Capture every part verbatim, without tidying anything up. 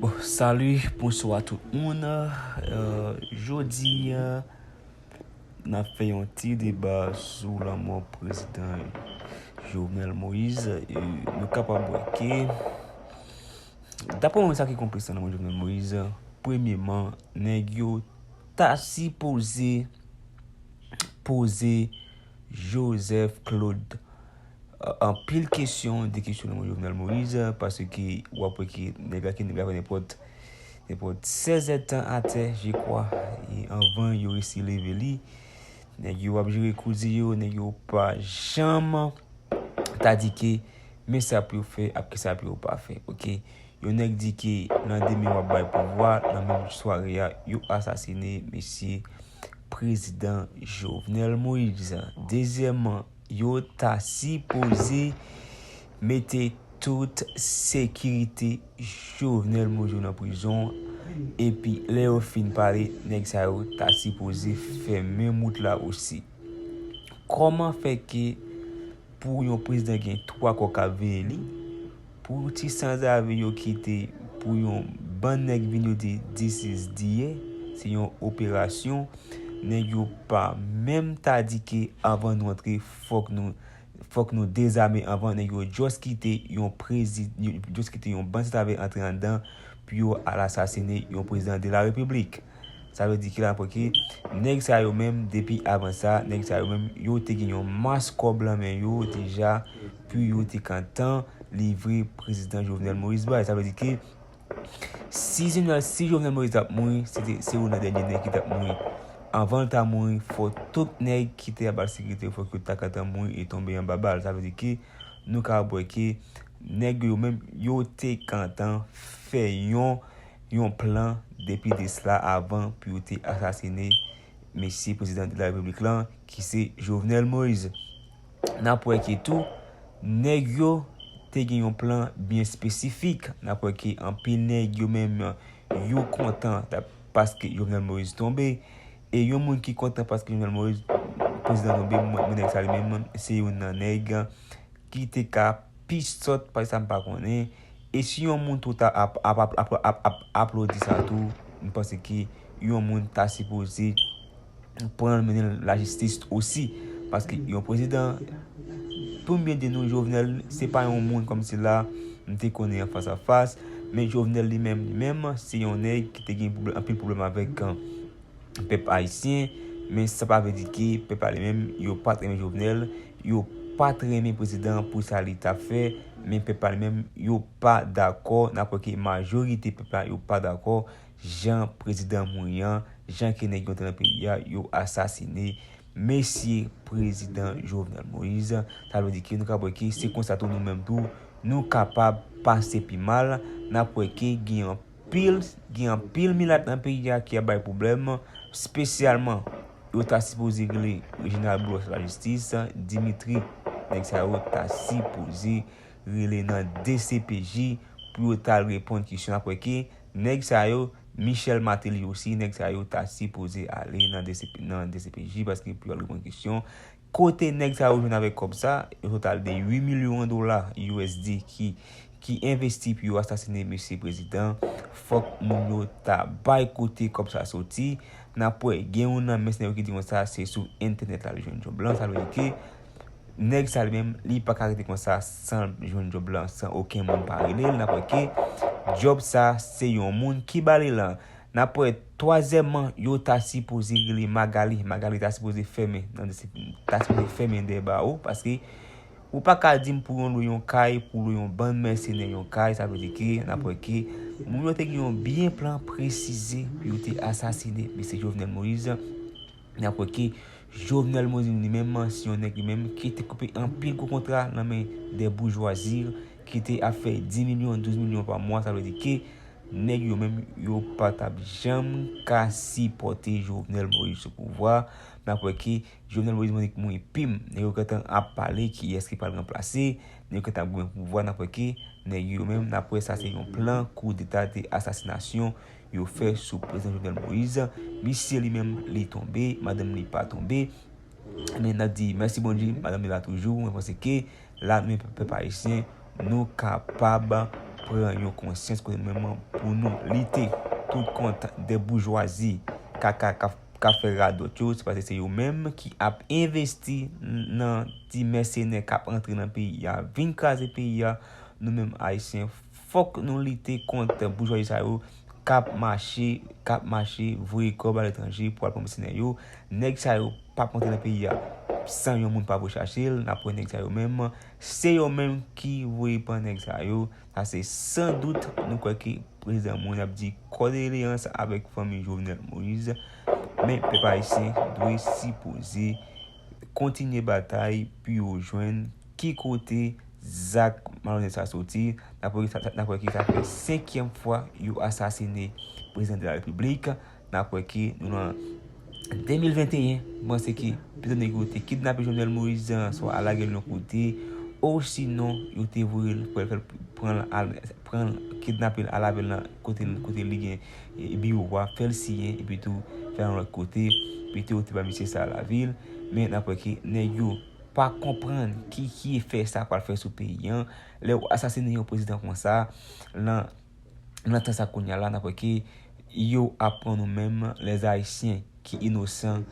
Bon, salut, bonsoir tout moun. Euh, jodi a, n ap fè yon ti deba sou lanmò prezidan Jovenel Moïse. E nou kapab wè ke, daprè mwen, sa ki konplèks nan lanmò Jovenel Moïse, premyeman, nèg yo ta sipoze poze Joseph Claude anpil kesyon, de kesyon nan Jovenel Moïse, paske w ap wè ke nèg la, ke nèg la fè nenpòt, nenpòt sèz èdtan atè, je kwa, e anvan yo resi leve li. Nèg yo ap jere kouzen yo, nèg yo pa janm ta di ke men sa pou yo fè, ap ki sa pou yo pa fè, oke? Yon nèg di ke nan demen w ap bay pouvwa, nan menm sware a, yo asasine mesye prezidan Jovenel Moïse. Dezyèmman, yo ta sipoze mete tout sekirite Jovenel Moïse nan prizon. Epi, lè yo fin pale, nèg sa yo ta sipoze fèmen wout la osi. Kòman fè ke pou yon prezidan gen twa kò k ap veye li, pou ti sanzave yo kite, pou yon bann nèg vin yo di, "This is D A," se yon operasyon, nèg yo pa menm ta di ke anvan nou antre, fòk nou, fòk nou dezame anvan, nèg yo just kite yon prezi-, just kite yon bann sanzave antre anndan pou yo al asasine yon prezidan de la repiblik. Sa vle di ki la pou ki nèg sa yo menm, depi avan sa, nèg sa yo menm, yo te gen yon mas kòb lan men yo deja, pou yo te kontan livre prezidan Jovenel Moïse bay. Sa vle di ke si Jovenel, si Jovenel Moïse t ap mouri, se te, se youn nan dènye nèg ki t ap mouri. Anvan l ta mouri, fò tout nèg ki te ap al sekirite, fòk yo ta kontan mouri e tonbe anba bal. Sa vle di ke nou ka wè ke nèg yo menm, yo te kontan fè yon, yon plan depi de sla avan pou yo te asasine mesye prezidan de la repiblik lan, ki se Jovenel Moïse. N ap wè ke tou, nèg yo te gen yon plan byen espesifik. N ap wè ke anpil nèg yo menm, yo kontan paske Jovenel Moïse tonbe. E yon moun ki kontan paske Jovenel Moïse, prezidan tonbe, mwen, mwen nèg sa li menm, se youn nan nèg ki te ka pi sòt, pa sa m pa konnen. E si yon moun tou ta ap, ap, ap, ap, ap, ap aplodi sa tou, m panse ke yon moun ta sipoze pran l mennen l lajistis osi. Paske yon prezidan, pou m byen di nou, Jovenel, se pa yon moun kòmsi la m te konnen an fas a fas, men Jovenel li menm, li menm, se yon nèg ki te gen pwoblè-, anpil pwoblèm avèk, pèp ayisyen, men sa pa vle di ke pèp la li menm, yo pa t renmen Jovenel, yo pa t renmen prezidan pou sa li t ap fè, men pèp la li menm, yo pa dakò, n ap wè ke majorite pèp la, yo pa dakò, jan prezidan mouri an, jan ke nèg yo antre nan peyi a, yo asasine mesye prezidan Jovenel Moïse. Sa vle di ke nou ka wè ke se konsa tou nou menm tou, nou kapab pase pi mal, n ap wè ke gen anpil, gen anpil milat nan peyi a ki ap bay pwoblèm, espesyalman yo ta sipoze rele Reginald Boulos lajistis, Dimitri, nèg sa yo ta sipoze rele nan D C P J pou yo ta al reponn kesyon. N ap wè ke nèg sa yo, Michel Martelly osi, nèg sa yo ta sipoze ale nan D C P, nan D C P J paske pou yo al reponn kesyon. Kote nèg sa yo jwenn avèk kòb sa, yon total de uit milyon dola U S D ki, ki envesti pou yo asasine mesye prezidan. Fòk moun yo ta bay kote kòb sa soti. N ap wè, gen youn nan mèsenè yo ki di konsa, se sou entènèt la li jwenn djòb lan, sa vle di ke nèg sa li menm, li pa ka rete konsa san l jwenn djòb lan, san okenn moun pa rele l. N ap wè ke djòb sa, se yon moun ki ba li l. N ap wè, twazyèmman, yo ta sipoze rele Magali. Magali ta sipoze fèmen nan D C P, ta sipoze fèmen dèyè bawo, paske ou pa ka di m pou yon lwe yon kay, pou lwe yon bann mèsenè yon kay, sa vle di ke, n ap wè ke moun yo te gen yon byen plan presize pou yo te asasine mesye Jovenel Moïse. N ap wè ke Jovenel Moïse li menm, se yon nèg li menm ki te koupe anpil gwo kontra nan men de boujwazi ki te ap fè dis milyon, douz milyon pa mwa, sa vle di ke nèg yo menm, yo pa t ap janm ka sipòte Jovenel Moïse sou pouvwa. N ap wè ke Jovenel Moïse mouri, mouri pim. Nèg yo gentan ap pale kiyès ki pral ranplase. Nèg yo gentan ap goumen pou pouvwa. N ap wè ke nèg yo menm, n ap wè sa se yon plan koudeta de asasinasyon yo fè sou prezidan Jovenel Moïse. Misye li menm, li tonbe, madanm li pa tonbe. Men n ap di mèsi Bondye, madanm li la toujou. Mwen panse ke la, nou menm pèp ayisyen, nou kapab pran yon konsyans kote nou menm pou nou lite tout kont de boujwazi kaka k ap, k ap fè radòt yo, se paske se yo menm ki ap envesti nan ti mèsenè k ap antre nan peyi a, vin kraze peyi a. Nou menm Ayisyen, fòk nou lite kont boujwazi sa yo k ap mache, k ap mache, voye kòb aletranje pou al pran mèsenè yo. Nèg sa yo p ap antre nan peyi a san yon moun pa voye chache l. N ap wè nèg sa yo menm, se yo menm ki voye pran nèg sa yo. Sa se san dout, nou kwè ke prezidan Moïse ap di kondoleyans avèk fanmi Jovenel Moïse. Men pèp ayisyen dwe sipoze kontinye batay pou yo jwenn ki kote zak malonèt sa soti. N ap wè ke sa, n ap wè ke sa fè senkyèm fwa yo asasine prezidan de la repiblik. N ap wè ke nou nan de mil venteyen, m panse ke pito nèg yo te kidnape Jovenel Moïse, swa al lage l yon kote, osinon yo te voye l pou l fè l pran l al, pran l, kidnape l al avè l nan kote, kote li gen, e, biwo a, fè l siyen, epi tou fè l yon lòt kote, epi tou yo te ba misye sa lavil. Men n ap wè ke nèg yo pa konprann ki, ki efè sa pral fè sou peyi an. Lè w asasine yon prezidan konsa, nan, nan tan sa kounye a la, n ap wè ke yo ap pran nou menm, lèzayisyen ki inosan,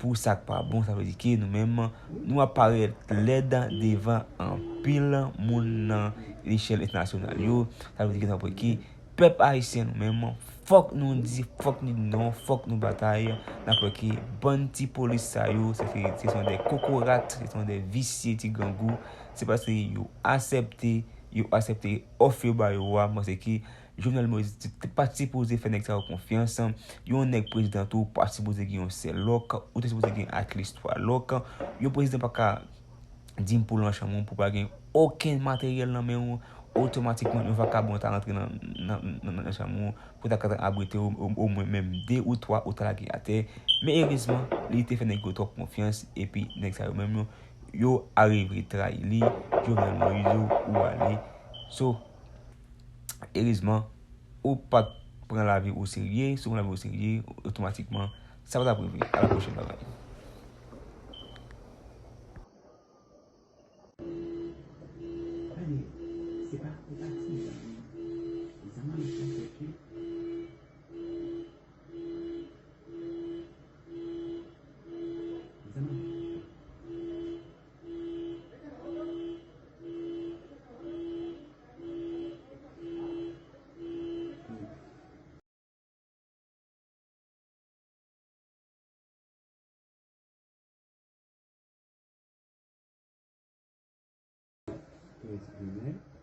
pou sa k pa bon. Sa vle di ke nou menm, nou ap parèt lèd devan anpil moun nan lechèl entènasyonal yo. Sa vle di ke n ap wè ke pèp ayisyen nou menm, fòk nou di, fòk nou di non, fòk nou batay. N ap wè ke bann ti polis sa yo, se, se, se sont des kokorat, se sont des visye ti grangou. Se paske yo aksepte, yo aksepte òf yo ba yo a. M panse ke Jovenel Moïse te, te pa t sipoze fè nèg sa yo konfyans. Yon nèg prezidan tou pa t sipoze gen yon sèl lòk, ou te sipoze gen at least twa lòk. Yon prezidan pa ka di m pou l nan chanm ou, pou pa gen okenn materyèl nan men ou, otomatikman yon vakabon ta rantre nan, nan, nan, nan chanm ou, pou ta ka abrite o, o, omwen menm de ou twa ou ta lage atè. Men erezman, li te fè nèg yo twòp konfyans, epi nèg sa yo menm yo, yo arive trayi li. Jovenel Moïse, ou ale. So, erezman, ou pa t pran lavi ou serye. Si w pran lavi ou serye, otomatikman, sa pa t ap rive. A la pwochèn, bye bye. Gade, se pa, se pa ti jan. Zanmi, sa fè ke, zanmi. Prezime.